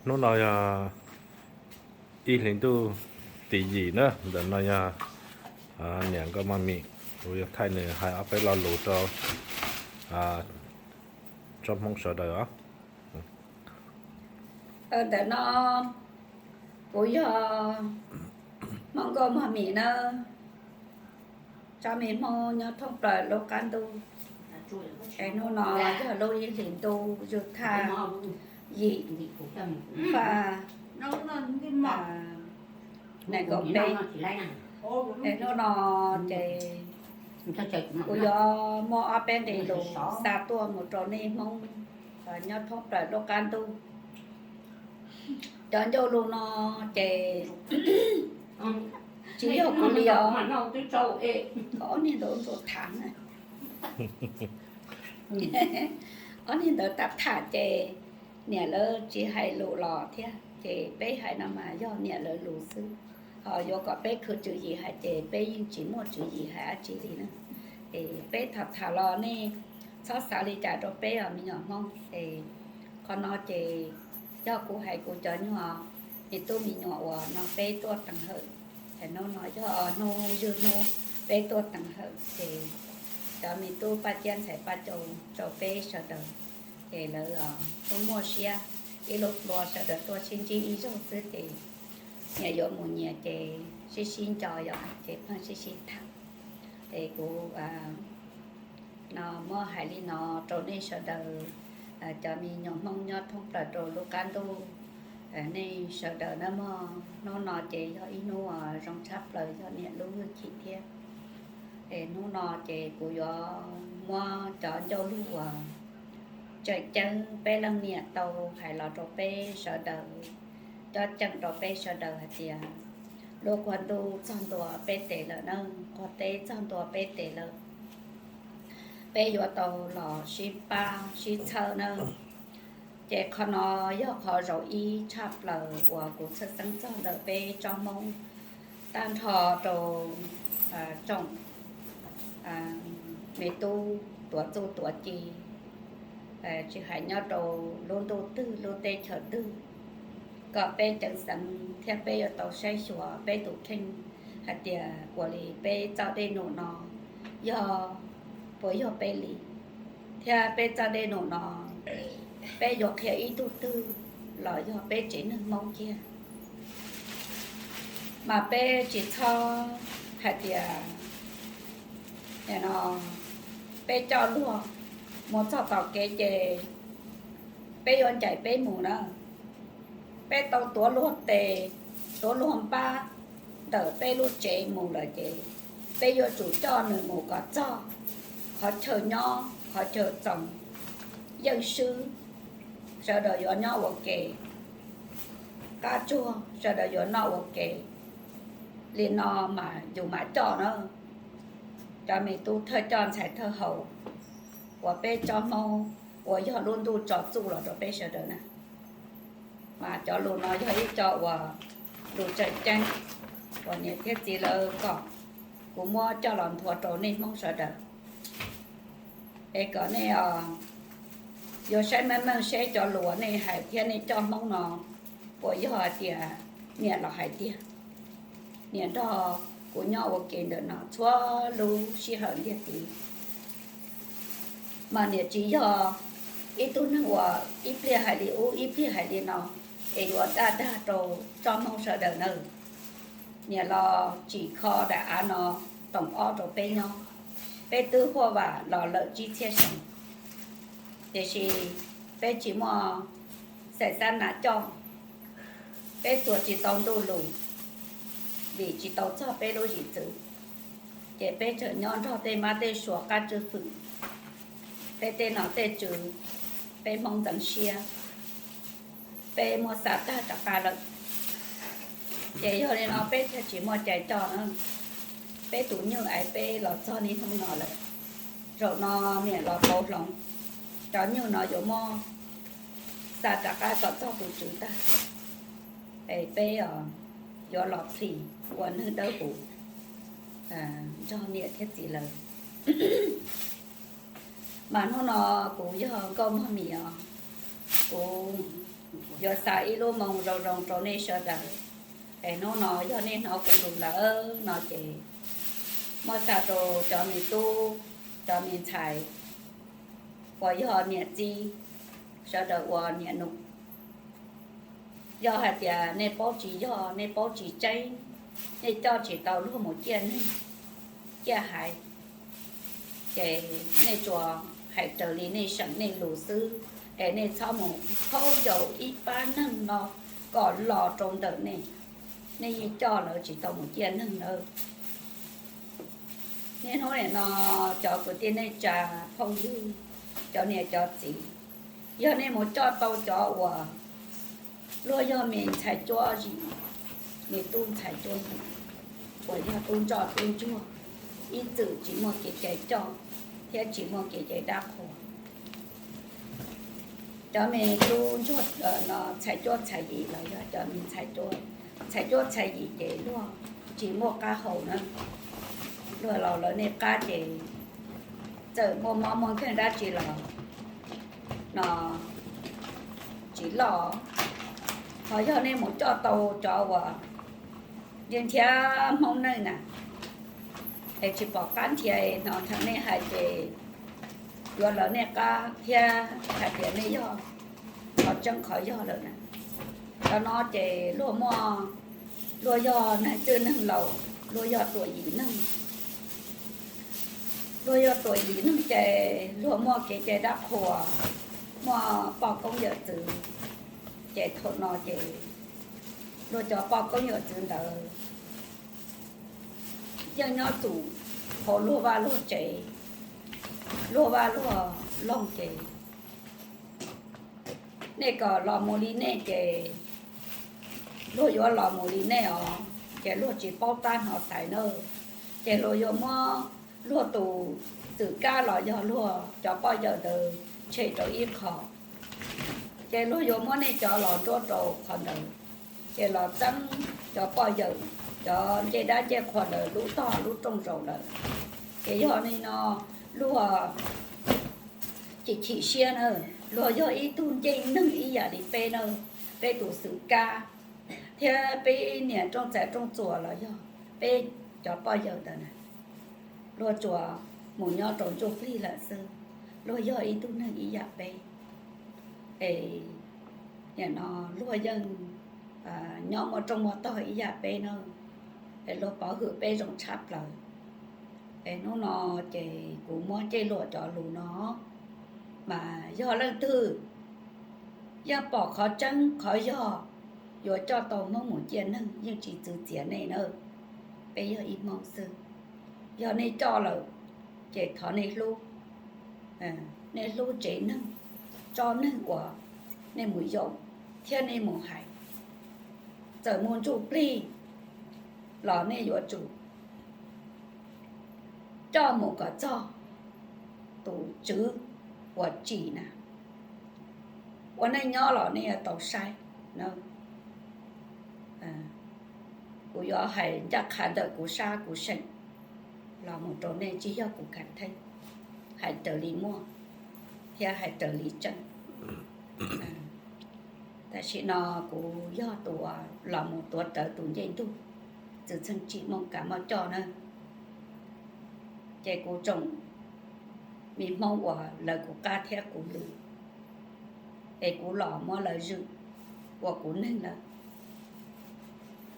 Hnub no yog ib hlis ntuj tim yim na, ntawm no yog niam Nkauj Mog Mim, kuv yuav thaij nws hais ob peb lo lus rau tsoom Hmoob sawv daws os. Ntawm no kuv yog Hmoob Nkauj Mog Mim nawb, tsoom me Hmoob nyob thoob plaws lub qab ntuj. Es hnub no yog lub ib hlis ntuj yug thaj yim faj nees nkaum peb. Es hnub no ces kuv yuav muab ob peb nqe lus xa tuaj mus rau nej Hmoob nyob thoob plaws lub qab ntuj. Cov ncauj lus no ces tsis yog kuv li os, ob niag ntawd tham na. Ob niag ntawd tham tham ces niam lawv tsis hais lus los thiab, ces peb hais no mas yog niam lawv lus xwb. Ho yuav kom peb khwv tswv yim hais ces peb yeej tsis muaj tswv yim hais dab tsi li na. Es peb tham tham los nej txhob xav li cas rau peb os me nyuam Hmoob. Es qhov no ces yog kuv hais kuv cov nyuag me tub me nyuam uas no peb tuaj teev hawm. Es hnub no yog hnub ywg hnub peb tuaj teev hawm ces cov me tub Paj Ciab ntxhais Paj Cau rau peb sawv daws, ces lawv muaj siab ib lub plua sawv daws tuaj sib ntsib ib zaug xwb ces nyias yuav mus nyias ces sib sib nco yom, ces pheej sib sib tham. Es kuv no muab hais li no rau nej sawv daws, cov me nyuam Hmoob nyob thoob plaws rau lub qab ntuj, nej sawv daws nawb mog. Hnub no ces yog ib hnub zoo tshaj plaws yog niam lub hwj chim thiab. Es hnub no ces kuv yuav muab cov ncauj lus uas tseem ceeb peb leej niam tau hais los rau peb sawv daws, coj ceem rau peb sawv daws hais tias lub qub ntuj txog ntua peb tes lawm na, qub teb txog ntua peb tes lawm. Peb yuav tau los sib pab sib txhawb na. Ces qhov no yog qhov zaum ib tshaj plaws uas kuv txhawj xeeb txog ntawm peb tsoom Hmoob, tag nrho rau tsoom me tub tuav txuj tuav ci, tsis hais nyob rau lub ntuj twg lub teb chaws twg, kom peb ceev xeev thiab peb yuav tau saib xyuas peb tus kheej hais tias ua li peb txoj dej num no yog puas yog peb li, thiab peb txoj dej num no peb yuav qhia ib tug twg los yog peb tsev neeg Hmoob kiag. Mas peb tsis txhob hais tias peb coj luag mus txog tom kev ces peb yuav ncaim peb mus na. Peb tau tuav luag tes, tuav luag npab ntawm peb lub tsev mus lawm ces peb yuav tsum coj nws mus kom txog qhov chaw nyob, qhov chaw txoos, yeej swb, sawv daws yuav nyob ua ke, qab tsuag sawv daws yuav noj ua ke. Li no mas yus mam coj na. Cov me tub thawj coj ntxhais thawj haus uas peb tsoom Hmoob uas yog lub ntuj tso txuj los rau peb sawv daws na. Mas cov lus no yog ib co uas lus tseem ceeb uas niam thiab txiv lawv kom kuv muab coj los nthuav rau nej Hmoob sawv daws, es kom nej yuav saib meej meej seb cov lus uas nej hais thiab nej coj Hmoob no puas yog hais tias niam los hais tiag. Niam nrog kuv nyob ua ke ntawm no txhua lub sij hawm ntiag txiv, mas niam tsis yog ib tug neeg uas ib pliag hais li ub ib pliag hais li no es yuav daj dag rau tsoom Hmoob sawv daws nawb. Niam los tsim kho daim av no toom ob rau peb nyob, peb twb huaj vam los lawm tsib txhiab xyoo, tiam sis peb tsis muaj xaim xab nas coj, peb txuas tsis tau ntuj lus, vim tsis tau txog peb lub zim txwv, ces peb tseem nyob nrog tej mab tej suav qab tswj fwm, peb tej nom tej tswv, peb Hmoob ntxeev siab, peb muab xa tag rov qab lawm. Ces yog li no peb thiaj tsis muaj cai coj na. Peb tus nywj es peb los txog niaj hnub no lawm, zaum no niam los pauv hloov, cov nywj no yuav muab xa rov qab kom txog tus tswv tag, es peb yuav los plhis ua neeg dawb huv nrog niam thiab txiv lawv. Mas hnub no kuv yog Nkauj Mog Mim os, kuv Yuav xa ib lub moo zoo zoo rau nej sawv daws. Es hnub no yog nej hnov kuv lus lawm no ces muab xa rau cov me tub, cov me ntxhais uas yog niam txiv, sawv daws ua niam nus. Yog hais tias nej paub tsis yog, nej paub tsis tseeb, nej coj tsis tau luag mus ciaj neeg, ciaj haiv, ces nej tsuas hais raws li nej seem nej lus xwb, es nej txhob mus khaub ncaus ib pab neeg no kom los rau ntawm nej, nej yeej coj lawv tsis tau mus ciaj neeg nawb. Niaj hnub nim no cov kwv tij neej tsa, phooj ywg, cov niam cov txiv, yog nej mus coj tau cov uas luag yog me ntxhais cuab yim, me tub ntxhais cuab yim, uas yog tub ntsoj tub ntsuag, ib txwm tsis muaj kev cai coj thiab tsis muaj kev cai dab qhuas. Cov me tub ntsuag, ntxhais cuab ntxhais yim los yog cov me ntxhais cuab, ntxhais cuab ntxhais yim ces luag tsis muaj qab hau na, luag los lawv niaj qab ces txawm muaj mob muaj nkeeg dab tsi los no tsis loj. Ho yog nej mus coj tau cov uas nrhiav Hmoob neej na, es tsis pom qab nrhiav no thaum nej hais ces yuav lawv niaj qab thiab hais tias nej yog qhov tseeb qhov yog lawm na. Cov no ces luag muaj, luag yog neeg txwj neeg laus, luag yog tuam yim neeg. Luag yog tuam yim neeg ces luag muaj kev cai dab qhuas, muaj poj koob yawm txwv, ces thaum no ces luag cov poj koob yawm txwv ntawd yeej nyob txum hauv luag vaj luag tsev, luag vaj luag loog ces nej kom los mus li nej ces luag yuav los mus li nej os, ces luag tsis paub tab hnov xaiv na, ces luag yuav muab luag tus xwm kab los yog luag cov poj yawm ntawd tshem rau ib qho, ces luag yuav muab nej cov los nruab rau qhov ntawd, ces los txeeb cov poj yawm, cov ncej dab ncej qhua ntawd lub tog lub rooj zaum lawm. Ces yog li no luag chim chim siab na, luag yog ib tug ncej neeg ib yam li peb na, peb tus xwm kab thiab peb niam rooj txais rooj txuas los yog peb cov poj yawm ntawd na, luag tsuas mus nyob rau ntsuj plig lawm xwb, luag yog ib tug neeg ib yam peb. Es nim no luag yeej nyob muaj rooj muaj tog ib yam peb na, es luag pov hwm peb zoo tshaj plaws. Es hnub no ces kuv muab ncej luam cov lus no, mas yog leej twg yeej pom qhov tseeb qhov yog, yuav coj tau Hmoob mus ciaj neeg yeej tsis txwv txiav nej na. Peb yog ib Hmoob xwb, yog nej coj lawm ces thov nej hlub, nej hlub tsev neeg, tsob neeg uas nej mus yaum thiab nej mus hais. Txawm mus ntsuj plig los nej yuav tsum coj mus kom txog tus tswv uas tsim na. Ua neej nyob los nej yuav tau saib na. Kuv yuav hais ncaj qha ntawm kuv sab kuv seem los mus rau nej, tsis yog kuv khav theeb, hais raws li muaj thiab hais raws li tseeb. Tam sim no kuv yog tus uas los mus tuav rawv tus ncej ntug txwv txheej tsim Hmoob Kav Moj Coj na. Ces kuv tsoom me Hmoob uas lawv kuv qab thiab kuv lwm, es kuv los muab lawv zwm ua kuv neeg lawm,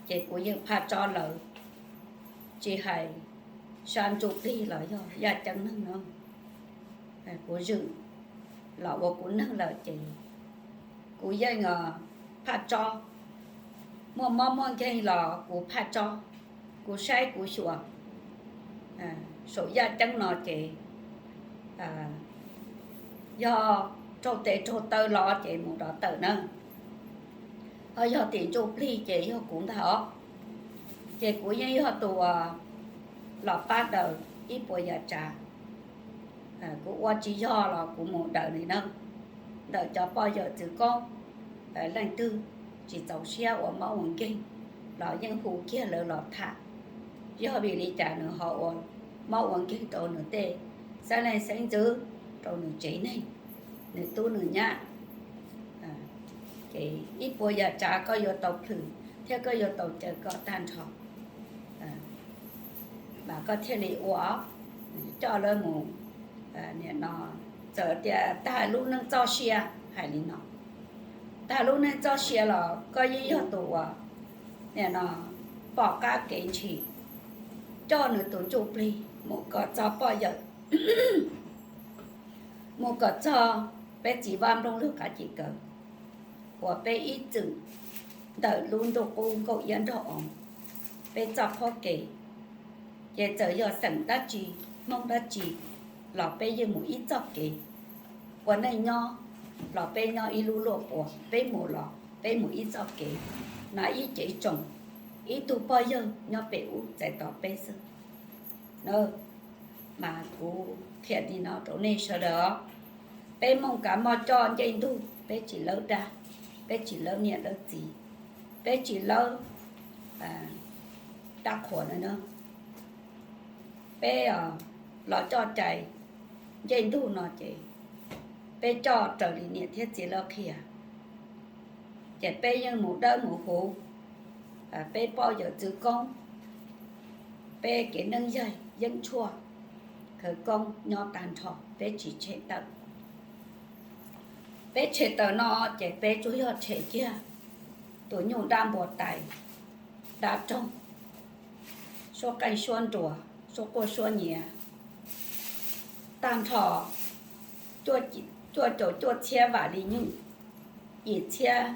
ces kuv yeej phaj tsob lawv, tsis hais sab ntsuj plig los yog yaj ceeb neeg no, kuv zwm los ua kuv neeg lawm ces kuv yeej phaj tsob. Muaj mob muaj nkeeg los kuv phaj tsob, kuv saib kuv xyuas. Saum yaj ceeb no ces yog raug tes raug taw los ces mus dov tawm na, ho yog tim ntsuj plig ces yog kuv ntag os. Ces kuv yeej yog tus los pab daws ib puas yam tsav. Kuv ua tsis yog los kuv mus daws li na, ntawm cov poj yawm txwv koob, leej twg tsis txaus siab ua mob ua nkeeg los yeej hu kiag lawv los tham, yog vim li cas nws ho ua mob ua nkeeg rau nws tej xeeb leej xeeb ntxwv, rau nws tsev neeg, nws tub nws nyab. Ces ib puas yam tsav koj yuav tau plhws thiab koj yuav tau caw koj tag nrho, mas koj thiaj li ua, coj lawv mus, nim no, txawm tias tag lub neej txoj sia, hais li no, tag lub neej txoj sia los koj yeej yog tus uas, nim no, pom qab kev ntshis, coj nws tus ntsuj plig mus kom txog poj yawm, mus kom txog peb txiv Vaj Nplooj Lwg Qav Cim Kaws, uas peb ib txwm ntawm lub ntuj qub Nkauj Iab Nraug Oo, peb txoj qhuab kev, ces txawm yog xeem dab tsi, Hmoob dab tsi, los peb yeej mus ib txoj kev. Ua neej nyob los peb nyob ib lub luaj puas, peb mus los peb mus ib txoj kev, na ib cev tsoom, ib tug pog yawg nyob pem ub txais tos peb xwb. Na, mas kuv qhia li no rau nej sawv daws os. Peb Hmoob Kav Moj coj ncej ntug, peb tsis lawb dag, peb tsis lawb niam lawb txiv, peb tsis lawb dab qhuas na. Peb los coj cai ncej ntug no ces peb coj raws li niam thiab txiv lawv qhia. Ces peb yeej mus dawb mus huv, peb poj yawm txwv koob, peb kev neej yaig yeeb tshuaj khawv koob nyob tag nrho, peb tsis tshem tawm. Peb tshem tawm no ces peb tsuas yog tshem kiag tus nyuj dab npua tais, dab roog, suab qeej suab nruas, suab quaj suab nyiav, tag nrho cuaj caum cuaj txhiab vam li nyuj, yim txhiab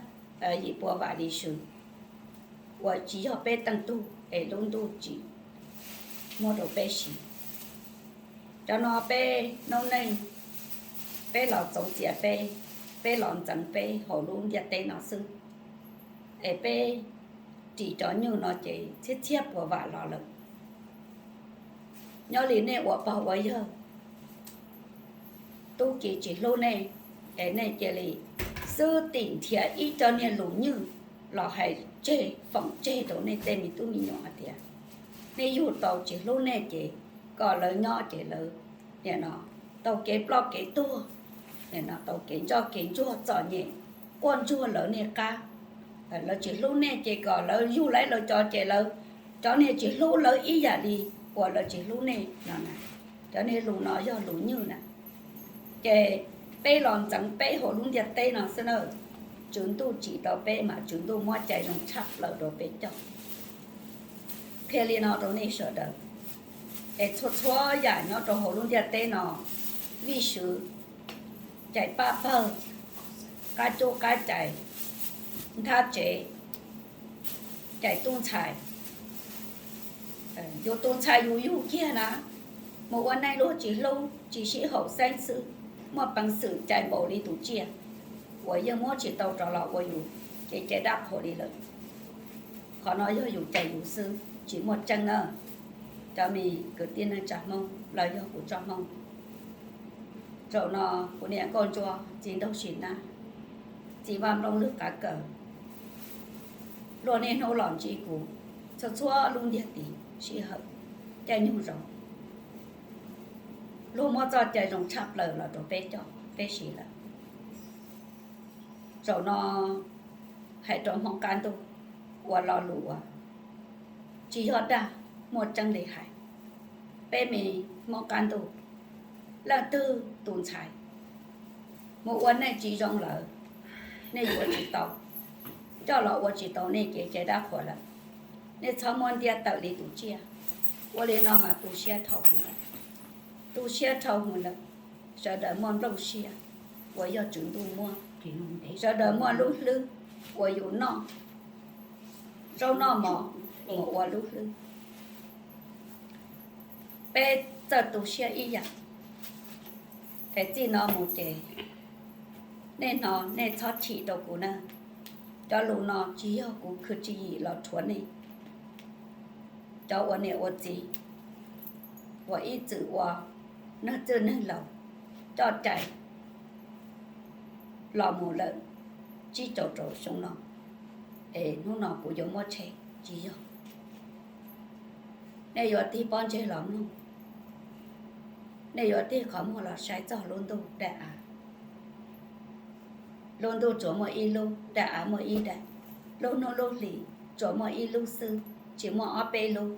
yim puas vam li sw, uas tsis yog peb teej tug es lub ntuj tsim muab rau peb siv. Cov no peb noob neej, peb los txoov txiav peb, peb los ntxeev peb hauv lub ntiaj teb no xwb. Es peb ris cov nyuj no ces txhiab txhiab puas vam los lawm. Nyob li nej ua pog ua yawg, tub ki tsis hlub nej, es nej cia li xwb tim nrhiav ib co niag lus nywj los hais tseg foom tseg rau nej tej me tub me nyuam hais tias nej yug tau tsis hlub nej ces kom lawv nyob ces lawv, nim no, tau kev ploj kev tuag, nim no tau kev ntsoj kev ntsuag txom nyem, quaj ntsuag lawv niag qab. Lawv tsis hlub nej ces kom lawv yug lawv cov ces lawv, cov niag tsis hlub lawv ib yam li uas lawv tsis hlub nej no na. Cov niag lus no yog lus nywj na. Ces peb los ntxeev peb hauv lub ntiaj teb no xwb na, Tswv Ntuj tsim rau peb mas Tswv Ntuj muab cai zoo tshaj plaws rau peb coj. Qhia li no rau nej sawv daws, es txhua txhua yam nyob rau hauv lub ntiaj teb no, vij swv, cais paj pawg, qab cub qab cais, nthab tsev, cais tub ntxhais, yus tus ntxhais yus yug kiag na, mus ua neej luag tsis hlub tsis sib haum xeeb xwb, muaj peev xwm cais npaum li tus tsiaj uas yeej muab tsis tau rov los ua yus ces cai dab qhuas li lawm. Qhov no yog yus cais yus xwb tsis muaj tseeb na. Cov me kwv tij neej tsa Hmoob los yog kuv tsob Hmoob, zaum no kuv niam Nkauj Ntsuab, txiv Nraug Sim Nab, txiv Vaj Nplooj Lwg Qav Kaws, luag niaj hnub los ntsib kuv txhua txhua lub ntiag tid sij hawm caij nyoog zoo. Luag muab txoj cai zoo tshaj plaws los rau peb coj peb siv lawm. Zaum no hais rau Hmoob qab ntuj ua lo lus uas tsis yog dag, muaj tseeb li hais. Peb me Hmoob qab ntuj, leej twg tus ntxhais mus ua neej tsis zoo lawm, nej yuav tsis tau, coj los ua tsis tau nej kev cai dab qhuas lawm. Nej txhob muab ntiab tawm li tus tsiaj. Ua li no mas tu siab dhau hwv lawm, tu siab dhau hwv lawm. Sawv daws muaj nplooj siab uas yog Tswv Ntuj muab, sawv daws muaj lub hlwb uas yus noj zaub noj mov mus ua lub hlwb. Peb txawj tu siab ib yam. Es txij no mus ces nej hnov nej txhob chim rau kuv na. Cov lus no tsis yog kuv khwv tswv yim los rhuav nej. Cov ua niam ua txiv uas ib txwm ua neeg txwj neeg laus coj cai los mus lawm tsib caug rau xyoo no, es hnub no kuv yuav muab tshem, tsis yog. Nej yuav tig pob ntseg los mloog, nej yuav tig qhov muag los saib txog lub ntuj daim av. Lub ntuj tsuas muaj ib lub, daim av muaj ib daim, lub hnub lub hlis tsuas muaj ib lub xwb, tsis muaj ob peb lub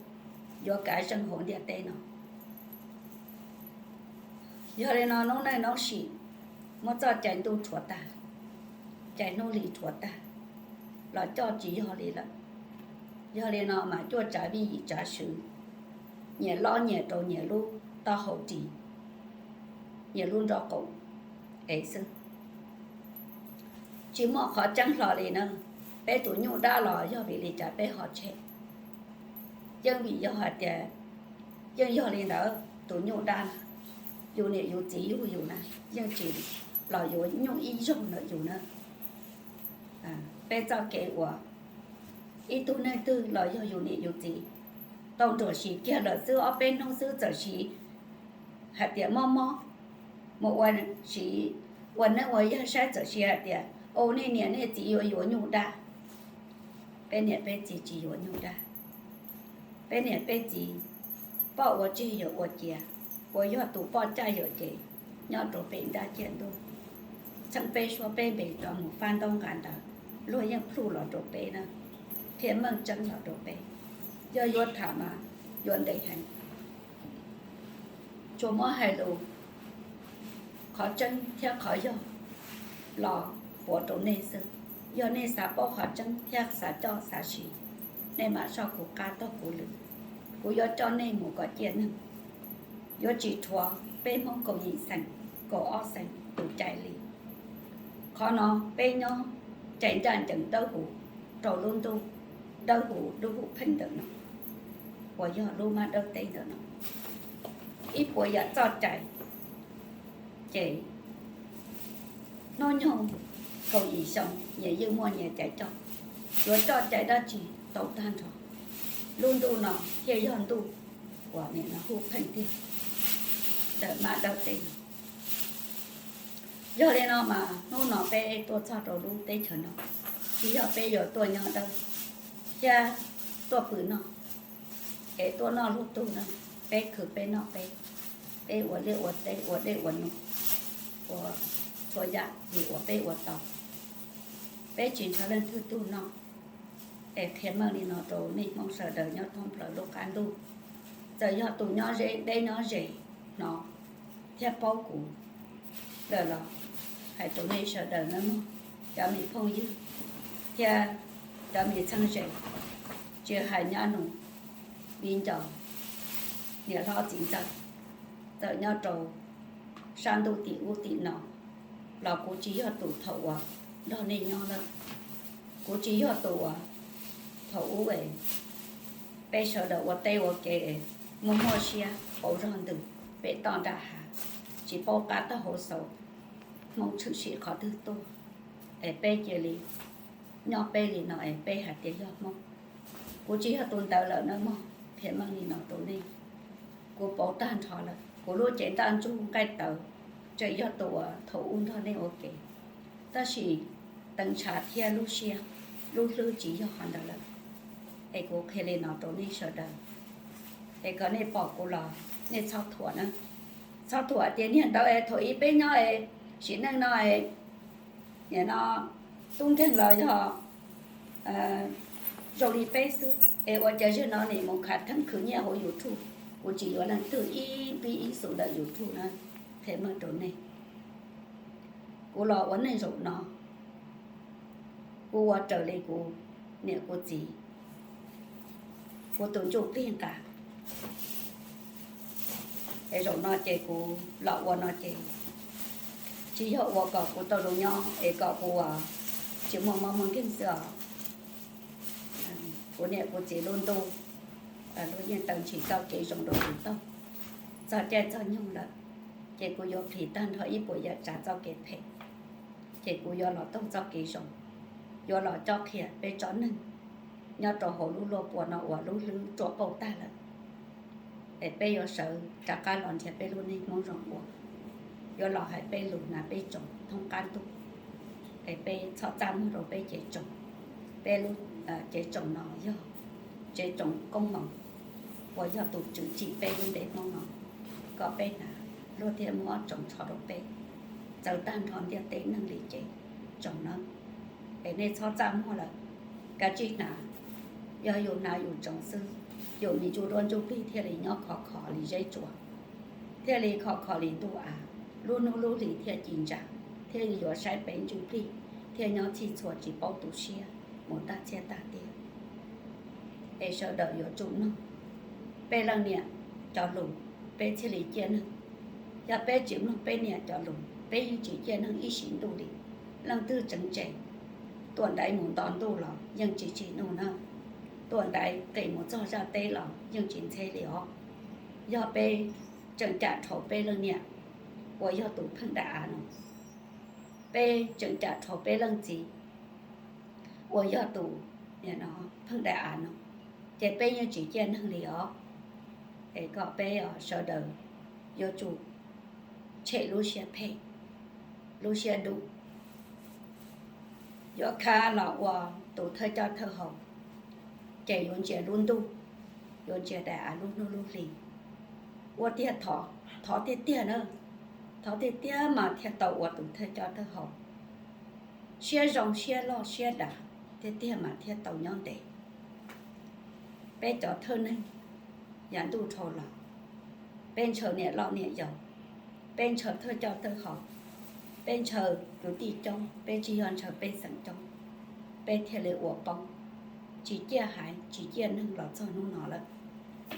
yuav kav zeej hauv ntiaj teb no. Yog li no hnub neej hnub sim muab txoj cai ntuj rhuav tag, cai hnub hli rhuav tag, los coj tsis yog li lawm. Yog li no mas cuaj tsav vij yim tsav swv, nyias lob nyias rau nyias lub taub hau ris, nyias lub nraub qaum es xwb. Tsis muaj qhov tseeb hlo li na. Peb tus nyuj dab los yog vim li cas peb ho tshem? Yeej vim yog hais tias, yeej yog li ntawd, tus nyuj dab na, yus niam yus txiv yug yus na, yeej tsis los yuav nyuj ib zaug ntawm yus na. Peb txoj kev uas ib tug neeg twg los yog yus niam yus txiv, tau nruam sim kiag lawm xwb ob peb hnub xwb txawm sim hais tias mob mob, mus ua, sim ua neeb ua yaig saib txawm sim hais tias, u, nej niam nej txiv yuav yuav nyuj dab. Peb niam peb txiv tsis yuav nyuj dab. Peb niam peb txiv, poj ua tseg yawm ua cia, uas yog tus poj caj yawm ces nyob rau pem nrab ciaj ntuj, txheeb peb suab peb npe rov mus fab ntaub nqa ntawv, luag yeej plhuj los rau peb na, qhia meej tseeb los rau peb. Yog yuav tham mas yuav ntev heev. Tsuas muab hais lus qhov tseeb thiab qhov yog los puav rau nej xwb. Yog nej xav paub qhov tseeb thiab xav coj xav siv, nej mam soj kuv qab taug kuv lw. Kuv yuav coj nej mus kom ciaj neeg. Yuav tsis rhuav peb Hmoob kaum yim xeem, kaum ob xeem tus cai li. Qhov no peb nyob cai ncaj ncees dawb huv rau lub ntuj dawb huv dub huv pheej ntawm no, uas yog lub mab dawb teb ntawm no. Ib puas yam txoj cai ces hnub nyoog kaum yim xyoo nyias yeej muaj nyias cai coj, yuav coj cai dab tsi tau tag nrho. Lub ntuj no thiaj yog ntuj uas nim no hu pheej tiag ntawm mab dawb teb no. Yog li no mas hnub no peb tuaj txog rau lub teb chaws no, tsis yog peb yuav tuaj nyob dawb thiab tuaj pw noj, es tuaj noj luag tug na. Peb khwv peb noj peb, peb ua liaj ua teb ua dej ua num, ua txhua yam vim uas peb ua tau. Peb tsis nrhiav leej twg tug noj. Es qhia meej li no rau nej Hmoob sawv daws nyob thoob plaws lub qab ntuj. Txawm yog tus nyob deb nyob ze hnov thiab paub kuv lawm los hais rau nej sawv daws nawb mog, cov me phooj ywg thiab cov me txheeb ze, tsis hais nyab nus, viv ncaus, niam hlob txiv ntxawm, txawm nyob rau sab ntuj tim ub tim no los kuv tsis yog tus thaum uas nrog nej nyob lawm. Kuv tsis yog tus uas thaum ub es peb sawv daws ua teb ua ke es muaj muaj siab pauv zog ntws pem toj nram hav, tsis paub qab taug hauv xaus, Hmoob tshwm sim qhov twg tuaj, es peb cia li nyob peb li no es peb hais tias yog Hmoob. Kuv tsis yog tus ntawd lawm nawb mog, qhia meej li no rau nej. Kuv pauv tag nrho lawm, kuv lub cev ntaj ntsug nqaij tawv tseem yog tus uas thaum ub nrog nej ua ke, tab sis teev ntshav thiab lub siab, lub hlwb tsis yog qhov ntawd lawm. Es kuv qhia li no rau nej sawv daws, es kom nej pom kuv los nej txhob thuam na. Txhob thuam tias niag ntawd es thaum ub peb nyob es sim neej no es nim no tub nkeeg los yog zoo li peb xwb, es ua cas zaum no nim mus khav theeb khwv nyiaj hauv YouTube. Kuv tsis yuav leej twg ib npib ib xu ntawm YouTube na, qhia meej rau nej. Kuv los ua neej zaum no, kuv ua raws li kuv niam kuv txiv, kuv tus ntsuj plig nqa. Es zaum no ces kuv los ua no ces tsis yog ua kom kuv tau zoo nyob es kom kuv ua tsis muaj mob muaj nkeeg xwb os. Kuv niam kuv txiv lub ntuj, luag yeej taw ntshis txoj kev zoo rau kuv taug. Txog caij txog nyoog lawm, ces kuv yuav plhis tag nrho ib puas yam tsav txoj kev phem, ces kuv yuav los taug txoj kev zoo, yuav los cob qhia peb tsob neeg nyob rau hauv lub luaj pua no uas lub hlwb ruam pauj tag lawm. Es peb yuav sawv rov qab los nrhiav peb lub neej Hmoob zoo ua, yuav los hais peb lus hnav peb tsoom thoob qab ntuj. Es peb txhob txaj muag rau peb cev tsoom. Peb lub cev tsoom no yog tsev tsoom koob hmoov uas yog tus tswv tsim peb lub npe Hmoob no kom peb hnav, luag thiaj muab ob tsoom tsho rau peb txawv tag nrho ntiaj teb neeg li ces. tsoom na, es nej txhob txaj muag lawm. Kav tsij hnav, yog yus hnav yus tsoom xwb, yus me ntsuj duab ntsuj plig thiaj li nyob khov kho li zeb tsuas, thiaj li khov kho li ntuj av, lub hnub lub hlis thiaj ci ntsa, thiaj yuav saib peb ntsuj plig, thiaj nyob txhij txhua tsis paub tu siab mus tag txhiab tag tiag. Es sawv daws yuav tsum mloog peb leej niam cov lus, peb thiaj li ciaj neeg. Yog peb tsis mloog peb niam cov lus, peb yeej tsis ciaj neeg ib sim ntuj li. Leej twg tseev tsev, tuam ntaiv mus nto ntuj los yeej tsis tsim nuj na, tuam ntaiv qis mus txog zaj teb los yeej tsis ntxheb li os. Yog peb tseem cam rhau peb leej niam uas yog tus pheej daim av no, peb tseem cam rhau peb leej txiv uas yog tus pheej daim av no, ces peb yeej tsis ciaj neeg li os. Es kom peb sawv daws yuav tsum tshem lub siab phem, lub siab dub. Yuav khav los ua tus thawj coj thawj haus, ces yuav ntsia lub ntuj, yuav ntsia daim av lub hnub lub hli. Ua tiag thov, thov tiag tiag na, thov tiag tiag mas thiaj tau ua tus thawj coj thawj haus. Siab zoo siab loj siab dav tiag tiag mas thiaj tau nyob ntev. Peb cov thawj neeg yav ntuj dhau los, peb ntshaw niam loj niam yau, peb ntshaw thawj coj thawj haus, peb ntshaw kwv tij coob, peb tsis yog ntshaw pej xeem coob, peb thiaj li ua poob, tsis ciaj haiv tsis ciaj neeg los txog hnub no lawm.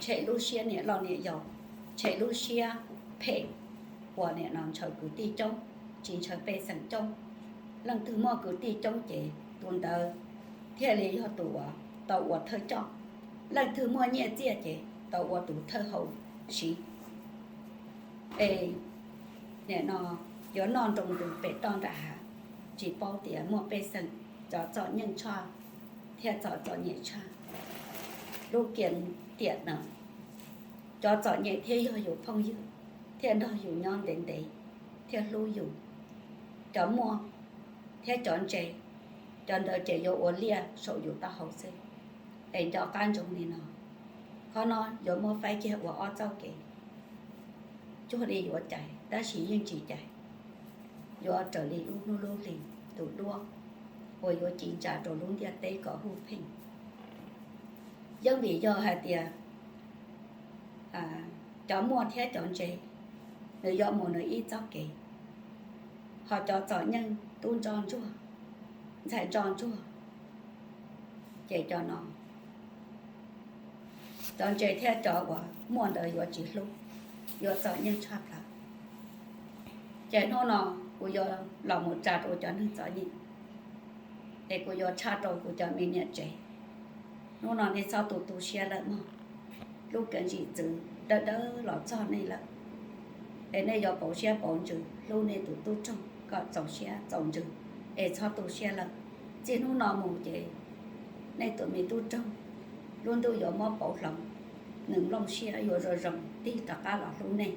Tshem lub siab niam loj niam yau, tshem lub siab phem uas nim no ntshaw kwv tij coob, tsis ntshaw pej xeem coob. Leej twg muaj kwv tij coob ces tus ntawd thiaj li yog tus uas tau ua thawj coj, leej twg muaj nyiaj txiaj ces tau ua tus thawj haus siv. Es nim no yuav noj nroo ntws pem toj nram hav, tsis paub tias muaj pej xeem, cov txom nyem tshaj thiab cov txom nyem tshaj. Lub kiag tiam no, cov txom nyem thiaj yog yus phooj ywg, thiaj nrog yus nyob ntev ntev, thiaj hlub yus. Cov muaj thiab cov ntse, cov ntawd ces yuav ua liaj saum yus taub hau xwb. Es nco qab ntsoov li no, qhov no yuav muab faib kiag ua ob txoj kev, cuag li yuav cais tab sis yeej tsis cais, yuav raws li lub hnub lub hli tus duab uas yuav ci ntsa rau lub ntiaj teb kom huj pheej. Yeej vim yog hais tias cov muaj thiab cov ntse, nws yuav mus nws ib txoj kev, ho cov txom nyem tub ntsoj ntsuag, ntxhais ntsoj ntsuag, ces cov no, cov ntse thiab cov uas muaj ntawd yuav tsis hlub, yuav txom nyem tshaj plaws. Ces hnub no kuv yuav los mus tsa rau cov neeg txom nyem, es kuv yuav tshaj rau kuv cov me niam tsev. Hnub no nej txhob tu tu siab lawm mog, lub kev zim txwv dawb dawb los txog nej lawm. Es nej yuav pauv siab pauv ntsws hlub nej tus tub roog kom txaus siab txaus ntsws, es txhob tu siab lawm. Txij hnub no mus ces nej tus me tub roog, lub ntuj yuav muab pauv hloov, nws nplooj siab yuav zoo zoo tig rov qab los hlub nej.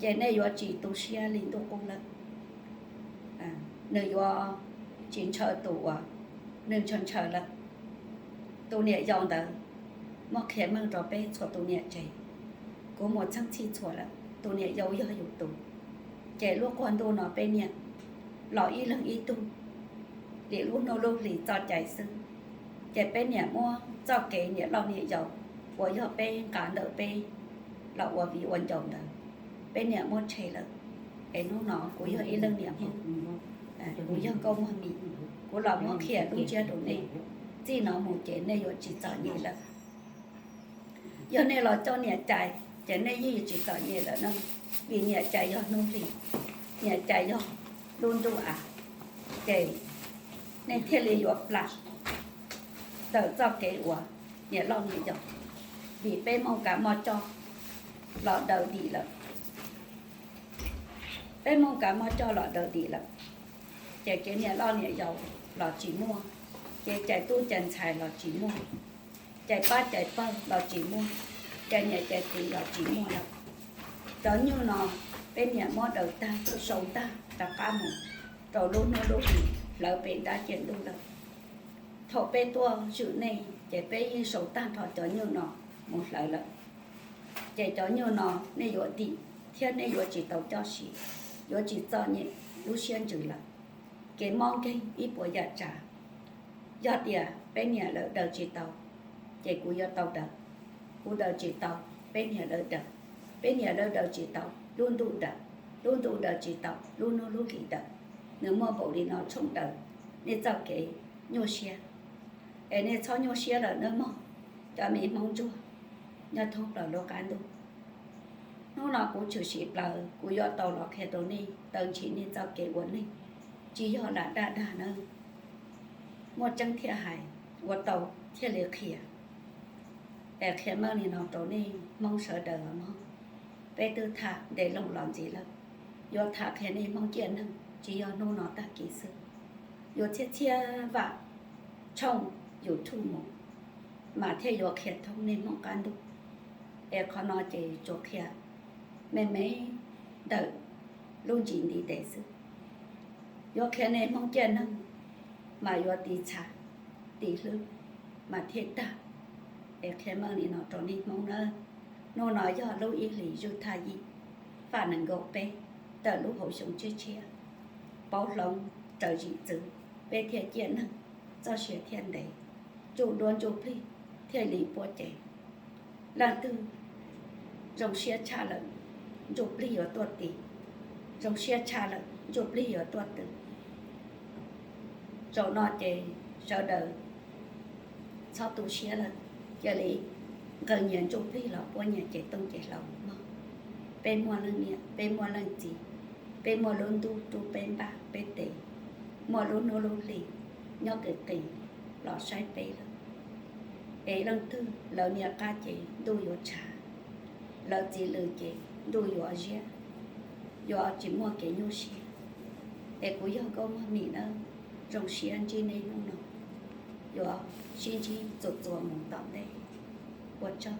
Ces nej yuav tsis tu siab li ntuj qub lawm. Nws yuav tsis ntshaw tus uas nws ntshaw ntshaw lawm. Tus niam yau ntawd muab qhia meej rau peb txhua tus niam tsev. Kuv mus txheej txhij txhua lawm, tus niam yau yog yus tus. Ces lub qub ntuj no peb niam los ib leeg ib tug, lim lub hnub lub hlis txoj cai xwb. Ces peb niam muab txoj kev niam loj niam yau uas yog peb nqa ntawm peb los ua viv ua ncaus ntawd, peb niam muab tshem lawm. Es hnub no kuv yog ib leej niam hmoob, kuv yog nkauj muag mis, kuv los muab qhia lub ntsiab rau nej. Txij no mus ces nej yuav tsis txom nyem lawm. Yog nej los coj niam cais ces nej yeej yuav tsis txom nyem lawm na, vim niam cais yog hnub hlis, niam cais yog lub ntuj av, ces nej thiaj li yuav plam ntawm txoj kev uas niam loj niam yau, vim peb Hmoob kav moj coj los daws dim lawm. Peb Hmoob kav moj coj los daws dim lawm, ces kev niam loj niam yau los tsis muaj, kev cais tub cais ntxhais los tsis muaj, cais pab cais pawg los tsis muaj, cais niam cais txiv los tsis muaj lawm. Cov nyuj no peb niam muab daws tag sau tag rov qab mus rau lub hnub lub hlis hlawv pem nrab ciam ntuj lawm. Thaum peb tuaj zwm nej ces peb yeej sau tag nrho cov nyuj no mus hlawv lawm. Ces cov nyuj no nej yuav dim thiab nej yuav tsis tau coj siv, yuav tsis txom nyem lub siab ntsws lawm. Kev mob nkeeg ib puas yam tsav. Yog tias peb niam lawv daws tsis tau, ces kuv yuav tau daws. Kuv daws tsis tau, peb niam lawv daws. Peb niam lawv daws tsis tau, lub ntuj daws. Lub ntuj daws tsis tau, lub hnub lub hlis daws. Nws muaj npaum li no tshooj daws nej txoj kev nyuaj siab. Es nej txhob nyuaj siab lawm nawb mog, cov me Hmoob ntsuag nyob thoob plaws lub qab ntuj. Hnub no kuv tshwm sim plaws kuv yuav tau los qhia rau nej, taw ntshis nej txoj kev ua neeg, tsis yog lam daj dag nawb. Muaj tseeb thiaj hais, ua tau thiaj li qhia. Es qhia meej li no rau nej Hmoob sawv daws os mog. Peb twb tham ntev loo los ntxiv lawm, yuav tham qhia nej Hmoob ciaj neeg tsis yog hnub no tag kis xwb, yuav txhiab txhiab vam tshooj YouTube mus mas thiaj yuav qhia thoob nej Hmoob qab ntuj. Es qhov no ces tsuas qhia me me ntawm lub ntsis ntiv tes xwb. Yuav qhia nej Hmoob ciaj neeg mas yuav tiv txha tiv hlwb mas thiaj tag. Es qhia meej li no rau nej Hmoob nawb. Hnub no yog lub ib hlis zuj thaj yim, faj nees nkaum peb, tawm lub hauv xyoo tshiab tshiab, pauv hloov raws zim txwv, peb thiaj ciaj neeg, txoj sia thiaj ntev, ntsuj duab ntsuj plig thiaj li puab cev. Leej twg zoo siab tshaj lawm, ntsuj plig yuav tuaj tis. Zoo siab tshaj lawm, ntsuj plig yuav tuaj twv. Zaum no ces sawv daws txhob tu siab lawm, cia li nqee nyias ntsuj plig los puab nyias cev tooj cev hlau mog. Peb muaj leej niam, peb muaj leej txiv, peb muaj lub ntuj rub peb npaj peb tes, muaj lub hnub lub hlis nyob qis qis los saib peb lawm. Es leej twg lawv niam qab ces ntuj yuav tshav, lawv txiv lws ces ntuj yuav ziab, yuav tsis muaj kev nyuaj siab. Es kuv yog Nkauj Muag Mim nawb, zoo siab ntsib nej hnub no, yuav sib ntsib txuas txuas mus tom ntej. Ua tsaug.